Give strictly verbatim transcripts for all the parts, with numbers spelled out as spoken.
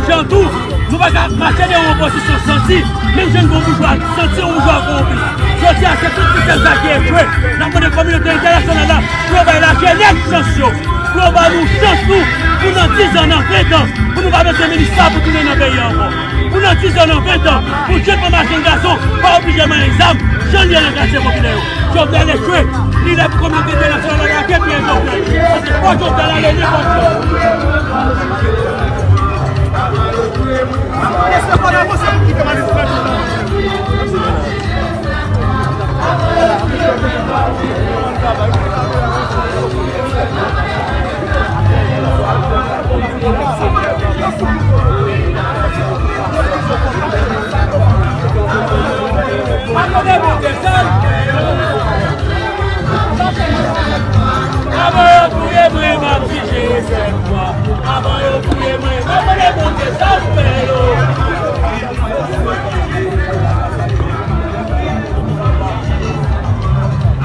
Jan tou, nou pa ka mache devan opozisyon santi, menm jan yon boujwa santi yon boujwa kowonpi. Jodi a, se tout sistèm sa ki echwe. N ap mande kominote entènasyonal la pou yo bay lajenès chans yo, pou yo ba nou chans nou, pou nan diz an, nan ven tan, pou nou pa bezwen minis sa pou tounen nan peyi a ankò. Pou nan diz an, nan ven tan, pou jèn fanm ak jèn gason pa oblije manyen zam, jan l ye nan katye popilè yo. Jovenel echwe, li lè pou kominote entènasyonal la lage pye Jovenel. Paske fò Jovenel ale nenpòt jan. Avan yo touye mwen, m ap di Jezi sèl fwa. Avan yo touye mwen, m ap mande Bondye sa l fè yo.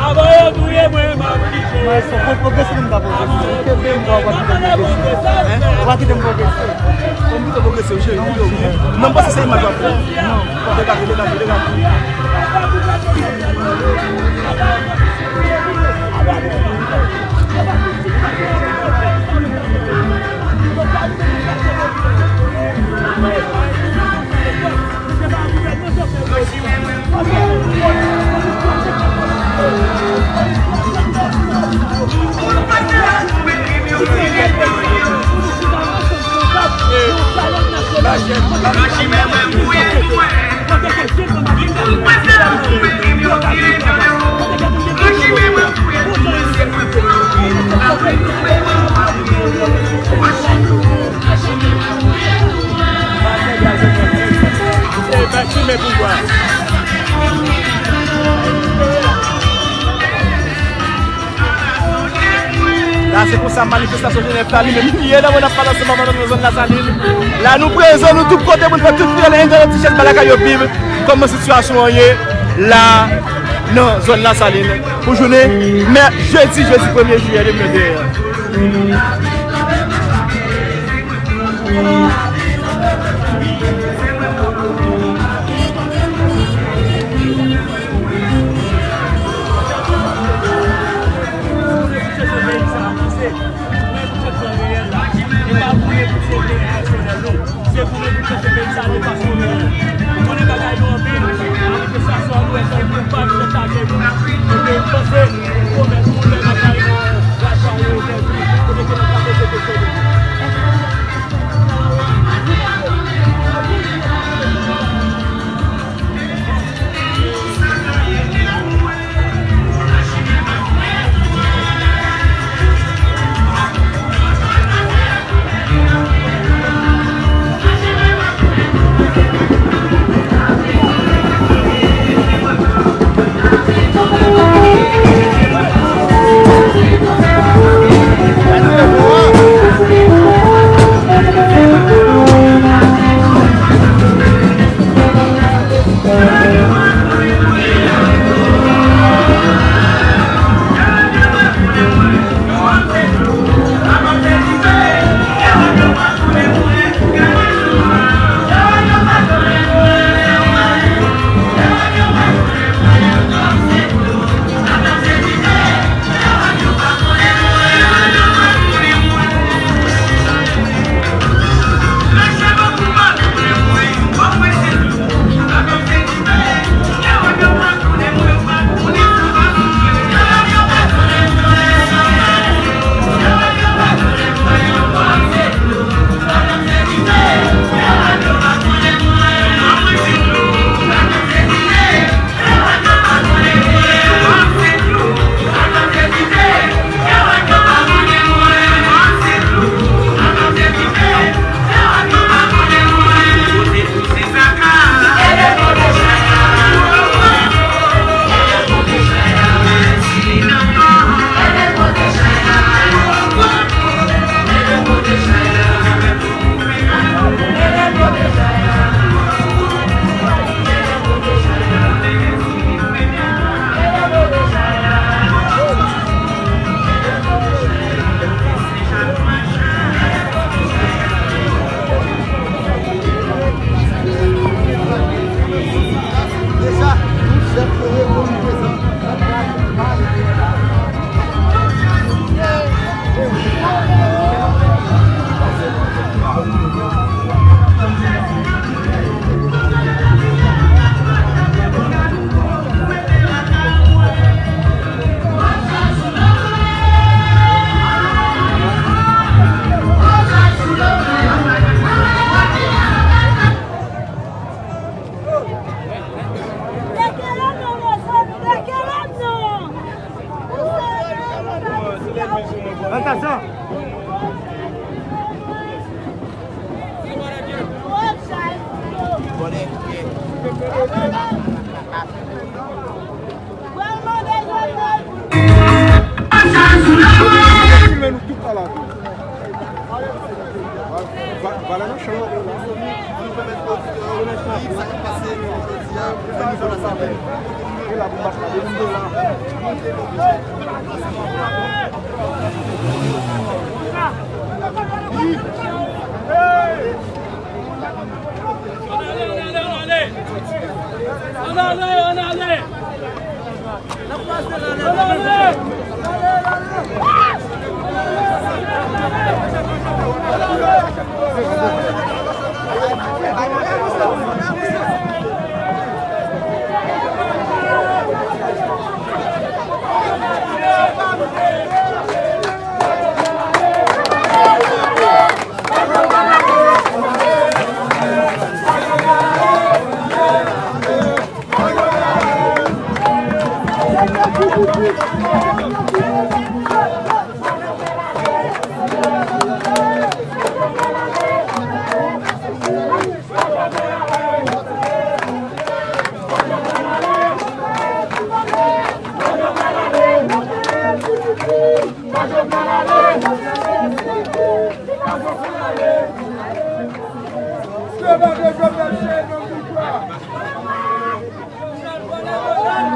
Avan yo touye mwen, m ap di Jezi. Mwen, fò mwen pwogrese, m ta pwogrese. Kenbe m, bro, w ap kite m pwogrese. Hein? W ap kite m pwogrese. Fò m kite w pwogrese, cheri, kite w. Non, m panse se imaj w ap fè. Non. Degaje, degaje, degaje. La, se konsa manifestasyon Jenèf la, li menm, li ye la, mwen ap pale ansanm avè nou nan zòn Lasalin. La, nou prezan, nou tout kote, pou n fè tout fidèl enternasyonal ba lakay yo viv kòman sitiyasyon an ye la nan zòn Lasalin pou jounen mè-, jedi, jedi premye jiyè de mil venteyen an. Se pou nou pou chèche peyi sa de fason reyèl. Ou konnen bagay yo anpil, manifestasyon nou wè sa, nou pa nou chaje nou. Epi nou panse, nou pwomèt nou lè n ap bay nou rachè yo pèdi, kote ke nou ka poze kesyon yo. Filme nou tout ala tou. Va-, valè nan chan nan. Ann pèmèt oditè yo viv sa k ap pase jodi a, pou fè nouvo lasanble. E la pou bat la, depi m te la. Ann ale, ann ale, ann ale.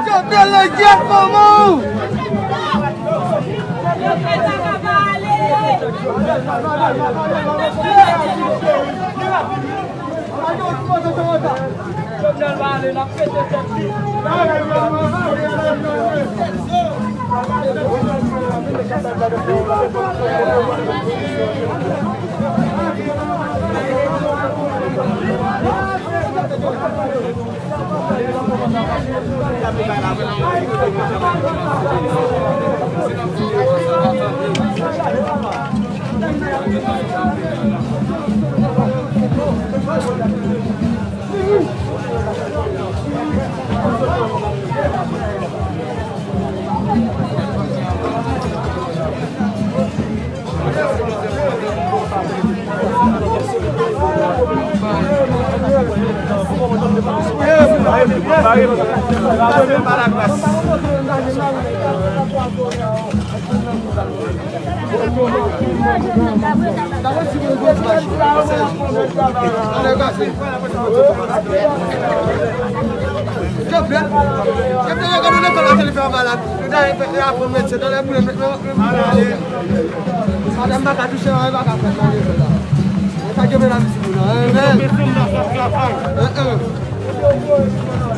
Jovenel Ledyèt, manman! Jovenel va ale, n ap pete tèt li. Madanm pa ka touche anyen, pa ka fè anyen la. Sa ke mwen la vin sou moun nan, hein, men. Hein, hein.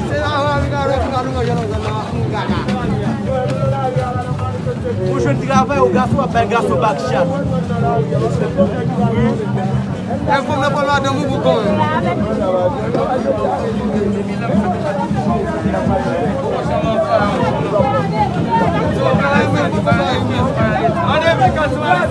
Se la, wè, mi ka wè, mi ka nou manje nan zòn nan, moun gaga. Ou jwenn travay, ou gason, w ap bay gason bak chat. Wi. E fanm nan pran madanm ou pou kò, hein. Mande vin gason, ale.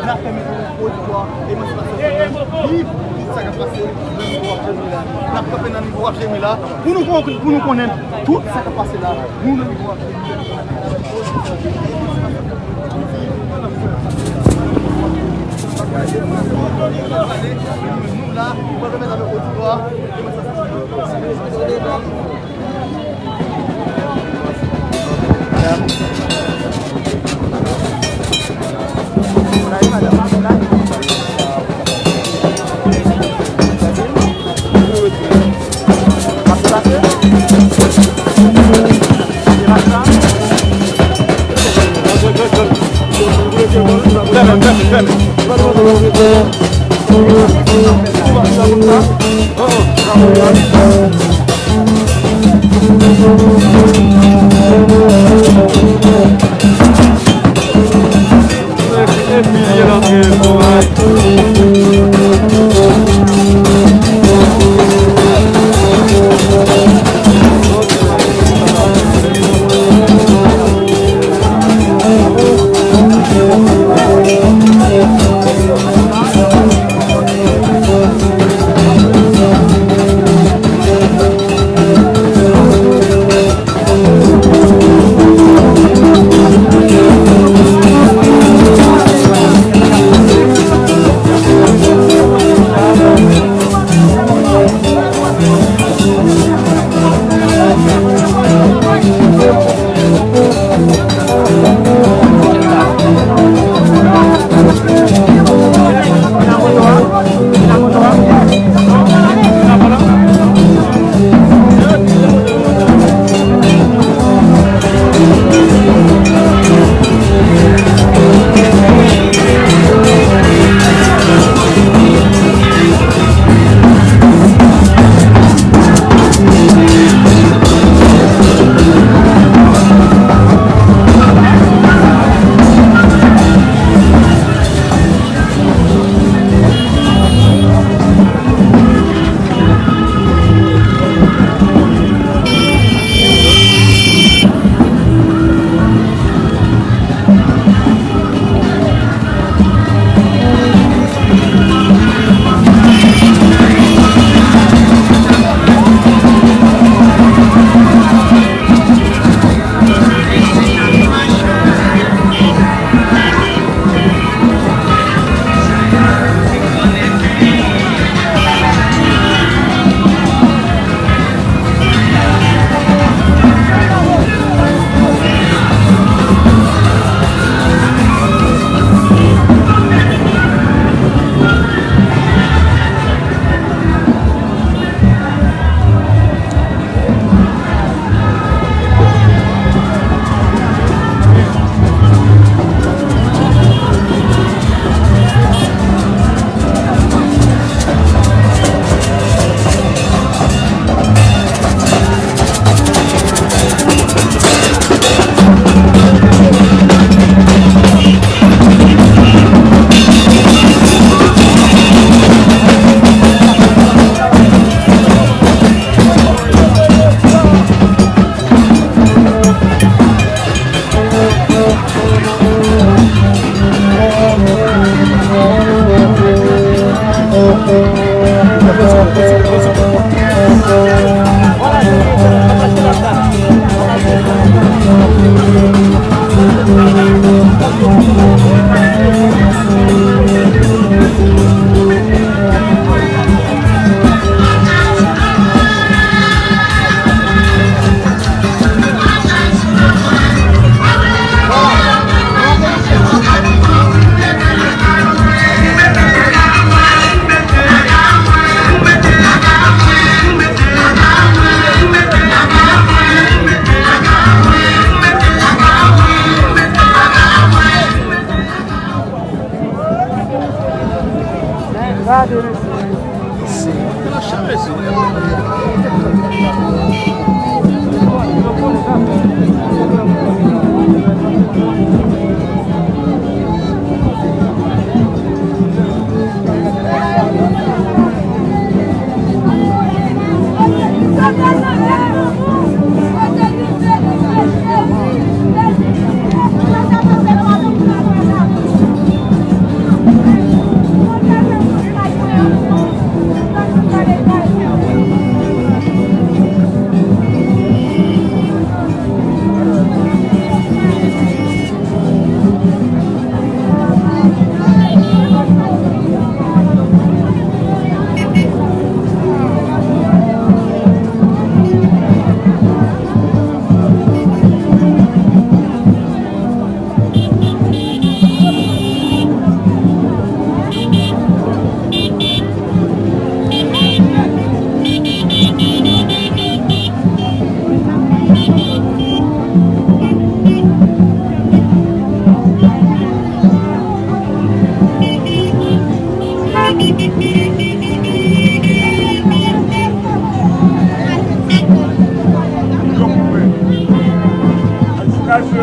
N ap pèmèt nou pwodui emansipasyon viv tout sa k ap pase nan nivo w ap jwenn la. N ap kanpe nan nivo w ap jwenn la pou nou kon-, pou nou konnen tout sa k ap pase la. Nou nan nivo w ap jwenn la. Nou la, nou pral pèmèt avèk oditwa, emansipasyon. Mesye dam, nou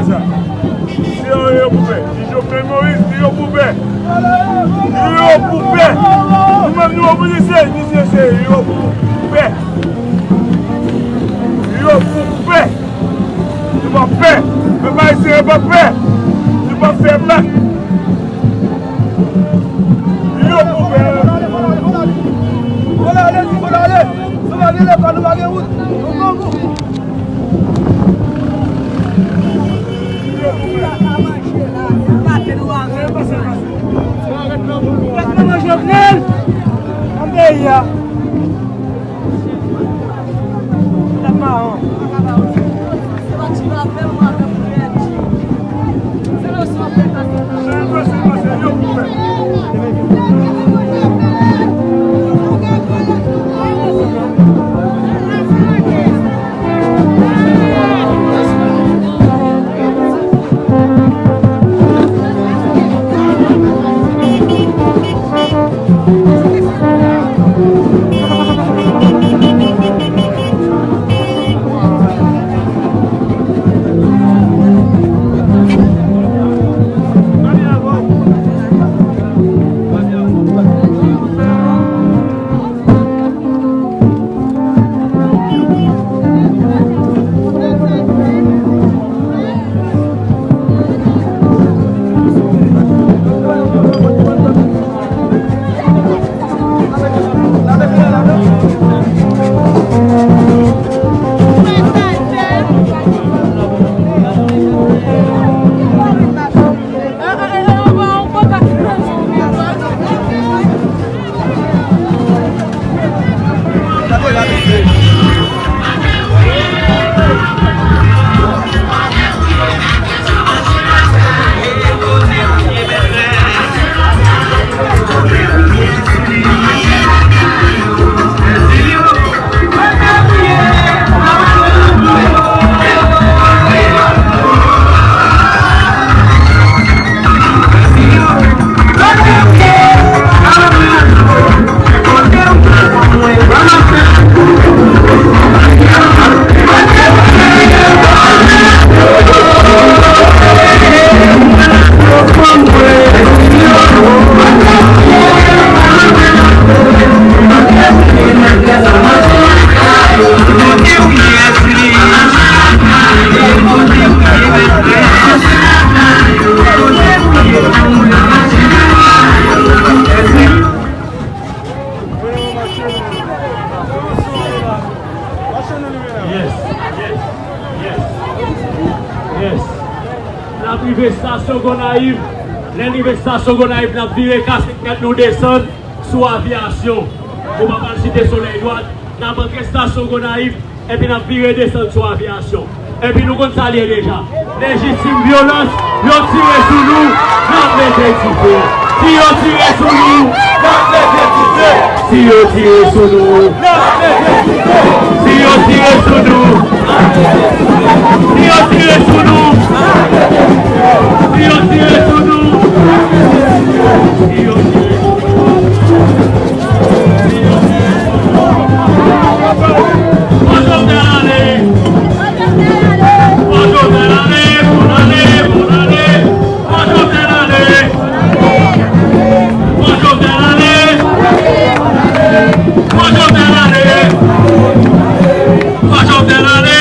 Sa. Se yo, yo pou pè. Di Jovenel Moïse, di yo pou pè. Di yo pou pè. Nou menm nou mobilize, di se, se yo pou pè. Yo pou pè. Nou pa pè. Pèp ayisyen pa pè. Nou pa fè bak. Yo pou pè. Fò n ale, fò n ale. Nou pa gen lepa, nou pa gen wout. Nou grangou. Jovenel, an peyi a. Yes, yes, yes, yes. N ap rive estasyon Gonayiv. Lè n rive estasyon Gonayiv, n ap vire kase tèt nou desann sou Aviyasyon. Nou pa pral Site Solèy dwat, n ap antre estasyon Gonayiv, epi n ap vire desann sou Aviyasyon. Epi nou konn sa l ye deja. Lejistim vyolans, yo tire sou nou, n ap mete dife. Si yo tire sou nou, n ap mete dife. Si yo tire sou nou, n ap mete dife. Si yo tire sou nou, si yo tire sou nou, si yo tire sou nou, si yo tire sou nou. Fò Jovenel ale! Fò Jovenel ale! Fò l ale! Fò l ale! Fò Jovenel ale! Fò Jovenel ale! Fò Jovenel ale! Fò Jovenel ale!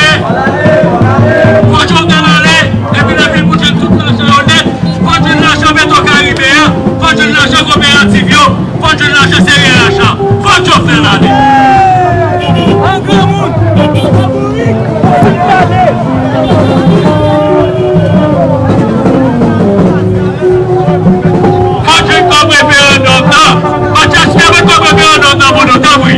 Fò Jovenel ale! Epi lè vin pou jwenn tout lajan yo nèt, fò jwenn lajan Petwokaribe a, fò jwenn lajan koperativ yo, fò jwenn lajan sereyal achat, fò Jovenel ale! An granmoun! Fò jwenn kòb referandòm nan! Mathias, fè mwen kòb referandòm nan pou nou, tanpri!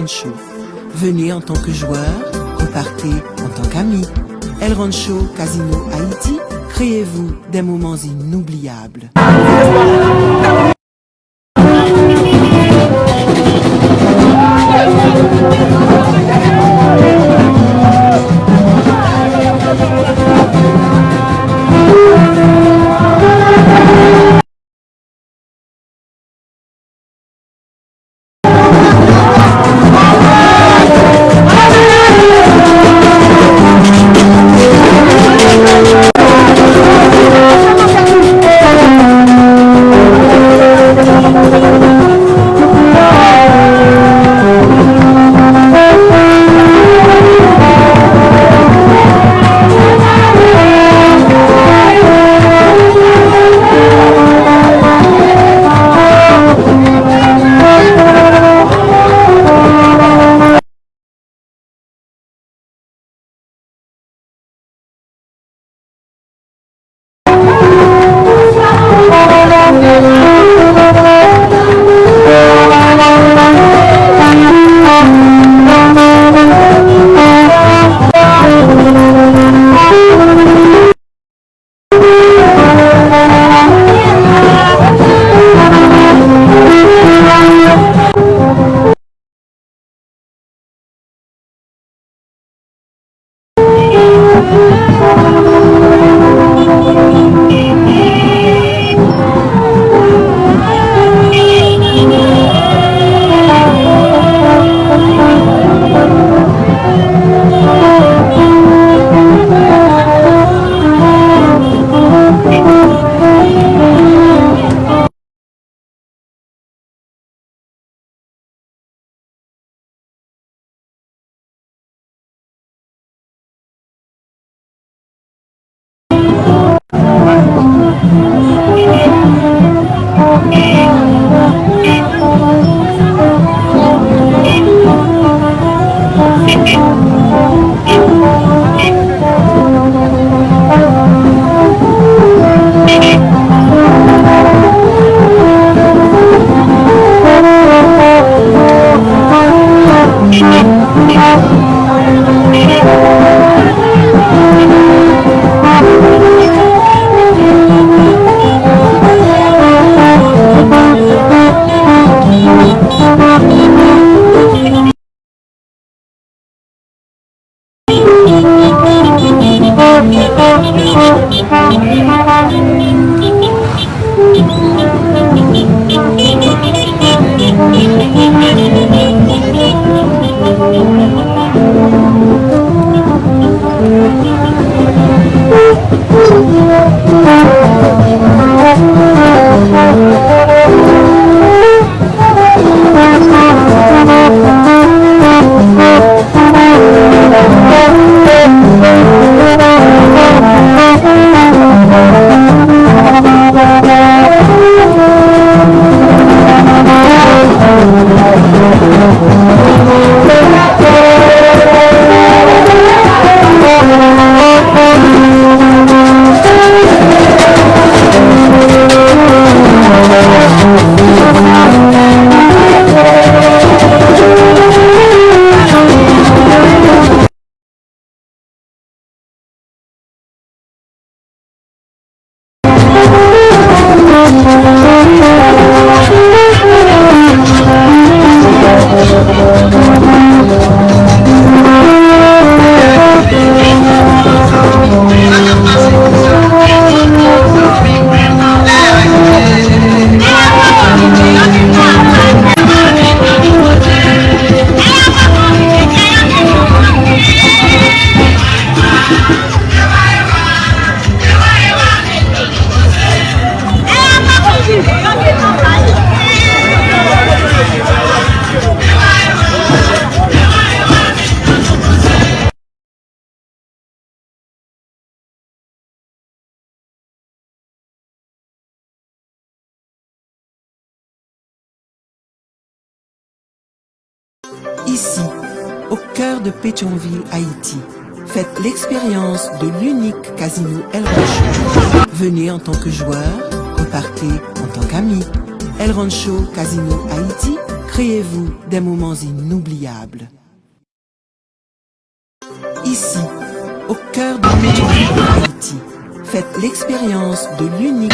Rancho. Venez en tant que joueur, repartez en tant qu'ami. El Rancho Casino Haïti, créez-vous des moments inoubliables. Ici, au cœur de Pétion-Ville, Haïti, faites l'expérience de l'unique casino El Rancho. Venez en tant que joueur, repartez en tant qu'ami. El Rancho Casino Haïti, Créez-vous des moments inoubliables. Ici, au cœur de Pétion, Haïti, faites l'expérience de l'unique.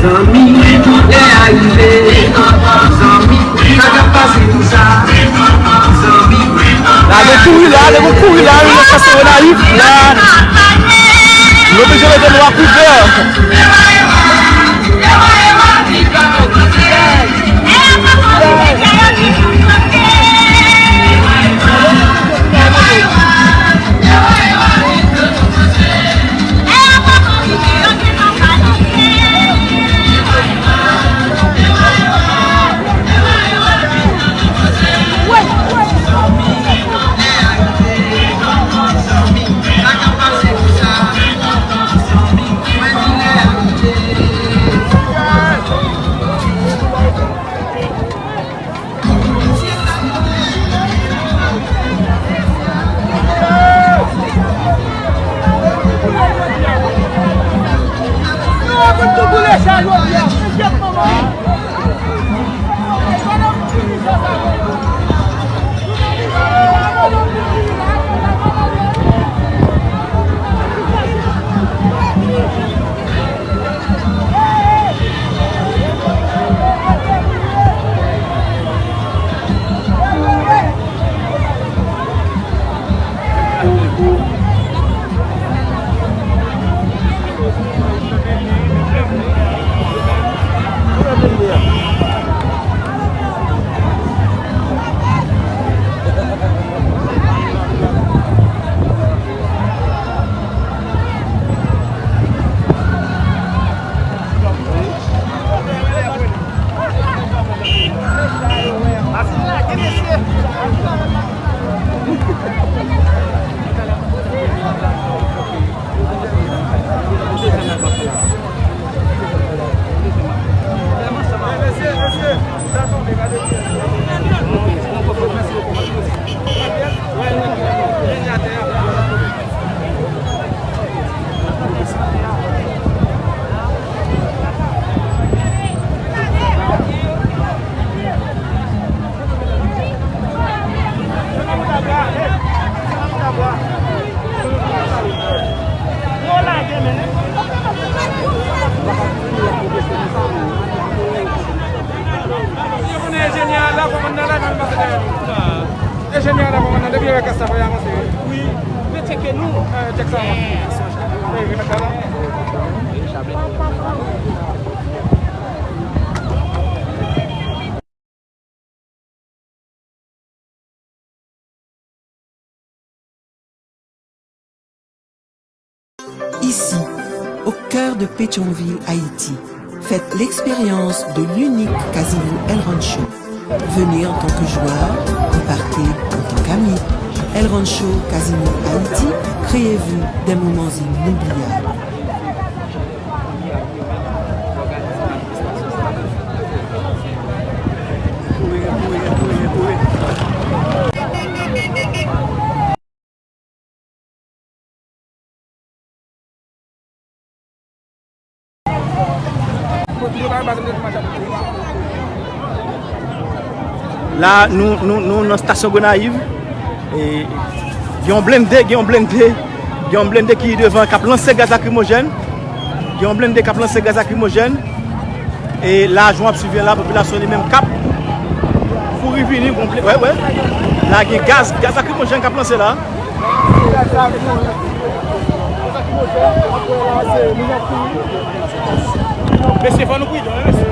Zanmi, lè a rive. Zanmi, sa k ap pase tou sa? Zanmi. La gen kouri la, la gen kouri la, wi, nan sans Gonayiv la. Nou oblije mete nou a kouvè. Enjenyè a la, kòmandan la, men l pase dèyè nou. Enjenyè a la, kòmandan, depi lè klas la fè avanse. Wi, men tcheke nou. Eh, tcheke sa. Eh, remèt la la. Ici, au cœur de Pétion-Ville, Haïti, faites l'expérience de l'unique Casino El Rancho. Venez en tant que joueur et partez en tant qu'ami. El Rancho Casino Haïti, créez-vous des moments inoubliables. La, nou, nou, nou nan stasyon Gonayiv. E, gen yon blende, gen yon blende, gen yon blende ki devan k ap lanse gaz lakrimojèn. Gen yon blende k ap lanse gaz lakrimojèn. E la, jan w ap swiv la, popilasyon li menm k ap kouri vini, gon blende, wè, wè. La, gen gaz, gaz lakrimojèn k ap lanse la. Mesye, fò nou pridan, wi, mesye.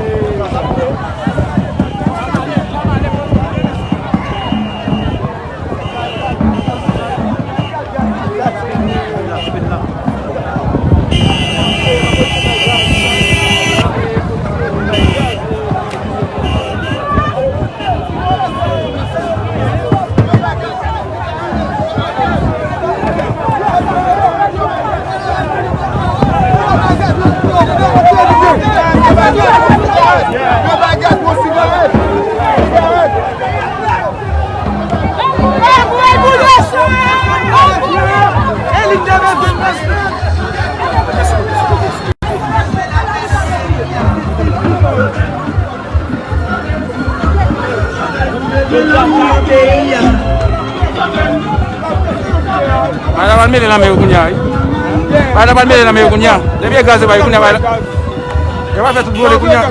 Bagay la pral mele nan men yo kounye a, wi. Bagay la pral mele nan men yo kounye a. Depi e gaz yo ba yo kounye a, bagay la, yo pral fè tout vole kounye a.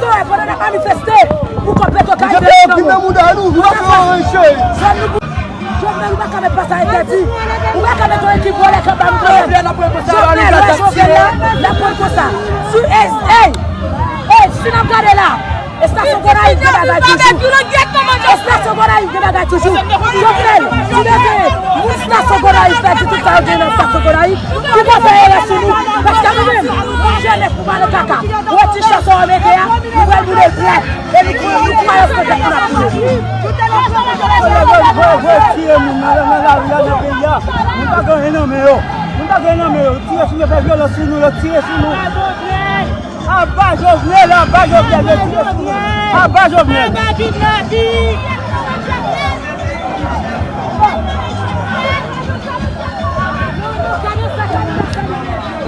Pandan n ap manifeste pou kòb Petwokaribe yo nan men w. Jovenel, ou pa ka met plas la entèdi. Ou pa ka met yon ekip vòlè k ap ba nou pwoblèm. Jovenel, wè Jovenel la, n ap pran konsa. Sou, ey, ey, ey, si n ap gade la, estasyon Gonayiv gen bagay toujou. Estasyon Gonayiv gen bagay toujou. Jovenel, si te veye, moun estasyon Gonayiv pèdi tout sa yo gen nan estasyon Gonayiv, pou konsa yo lè sou nou. Paske nou menm, nou jenès, nou pa nan kaka. Ou wè ti chòs sa w mete a, nou pral boule l prèt. E nou, nou kwè yo se tèt nou n ap boule. Yo, yo, yo, yo tiye moun nan, nan lari a, nan peyi a. Moun pa gen anyen nan men yo. Moun pa gen anyen nan men yo. Yo tire sou nou, yo fè vyolans sou nou, yo tire sou nou. Aba Jovenel, aba Jovenel, yo tire sou nou. Aba Jovenel.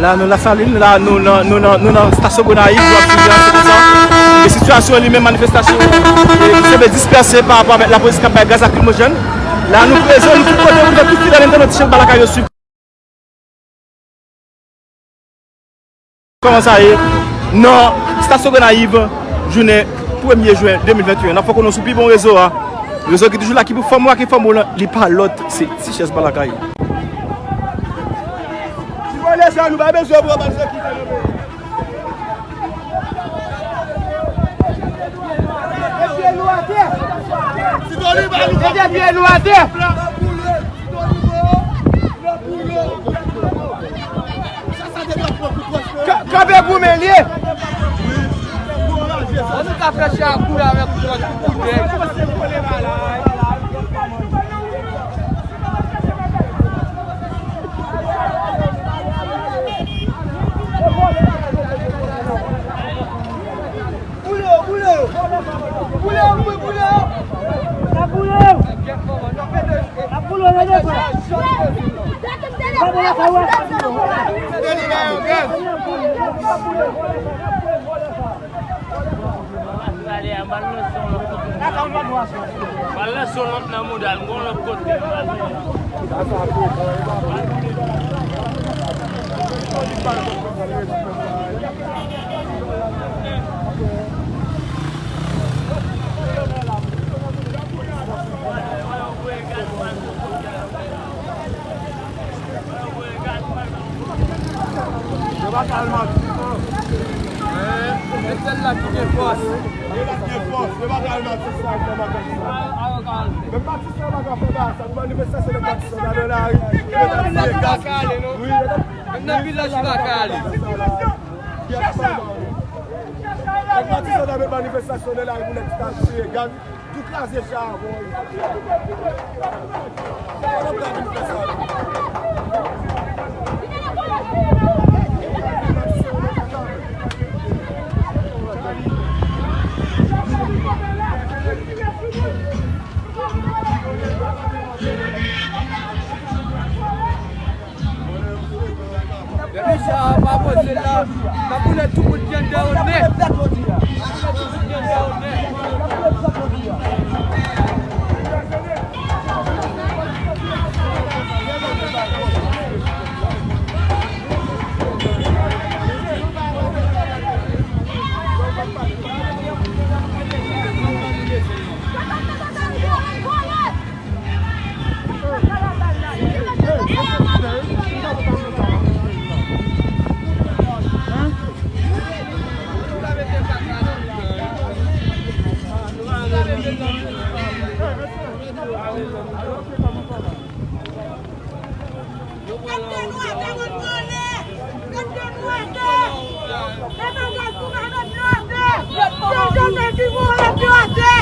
La, nou Lasalin, la, nou nan, nou nan, nou nan estasyon Gonayiv, nou ap swiv la, se konsa. E sitiyasyon li menm, manifestasyon, e, ki sanble dispèse pa rapò avèk lapolis k ap bay gaz lakrimojèn. La, nou prezan, nou tout kote, nou fè tout fidèl entènot Ti Chèz Ba Lakay yo swiv. Kòman sa ye? Nan estasyon Gonayiv, jounen premye jen de mil venteyen. N ap fè konnen w sou pi bon rezo a. Rezo ki toujou la, ki pou fòm ou a, ki fòm ou lan, li pa lòt, se Ti Chèz Ba Lakay. Si w ale sa, nou pa bezwen pran bal sekirite nan peyi. Mete pye nou atè. Mete pye nou atè. Ka-, kanpe goumen li ye. An nou ka fè chè a koule avèk wòch pou koutèy. Boule yo, boule yo. Boule yo, boule, boule yo. N ap boule yo. N ap boule yo, tande frè. Pale a, m al lanse yon lòt kote. M al lanse yon lòt nan mouda l, m gon lòt kote. Yo pa ka al Matisan. E sèl la ki gen fòs. Yo pa ka al Matisan. Menm Matisan pa ka fè bagay sa. Pou manifestasyon nan Matisan, nan lari, yo ta tiye gaz. Wi, yo ta. Menm nan vilaj yo pa ka ale. Nèg Matisan ta met manifestasyon nan lari pou nèg ta tiye gaz. Tou kraze cha a, bòy. Depi sa a pa poze la, n ap boule tout moun ki anndan yo nèt. Tout moun ki anndan yo nèt. Mete nou atè, nou pran lè. Mete nou atè. E bagay pou mwen, mete nou atè. Se Jovenel ki voye, mete nou atè.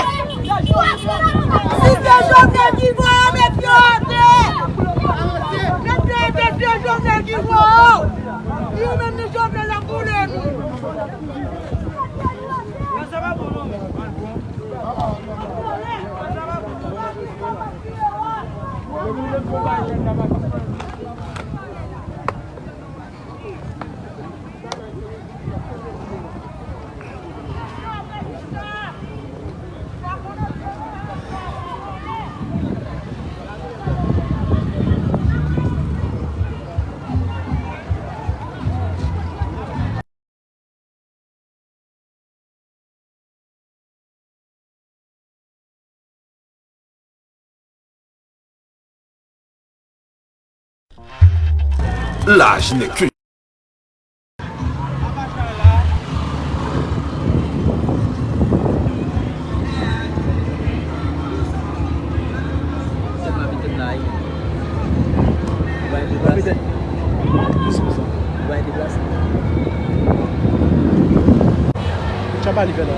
Si se Jovenel ki voye, mete nou atè. Mete, mete Jovenel ki voye. Li menm ni Jovenel la boule nou. L'âge n'est que Sèlman vin tèt la, wi. Bay deplase. Bay deplase. Tchaba li fè la.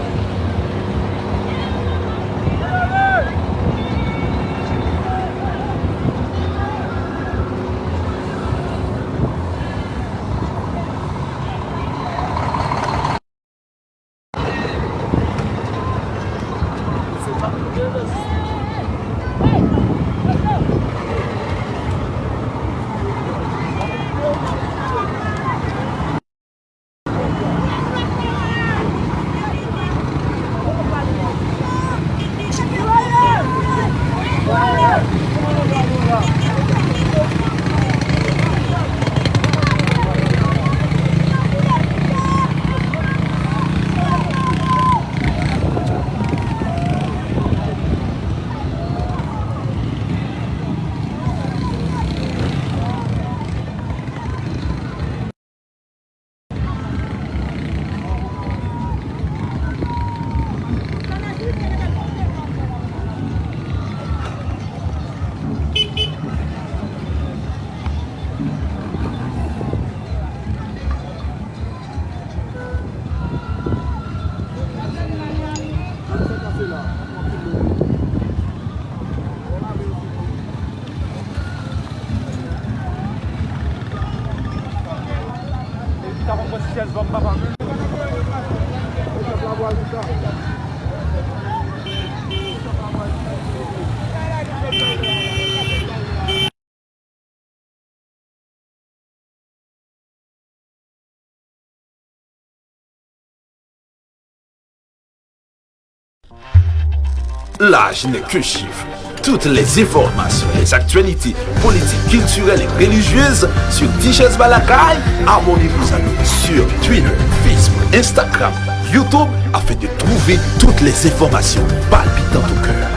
L'âge n'est qu'un chiffre. Toutes les informations, les actualités politiques, culturelles et religieuses sur Tichèz Ba Lakay. Abonnez-vous à nous sur Twitter, Facebook, Instagram, YouTube afin de trouver toutes les informations palpitantes au cœur.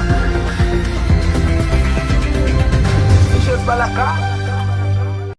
Tichèz Ba Lakay.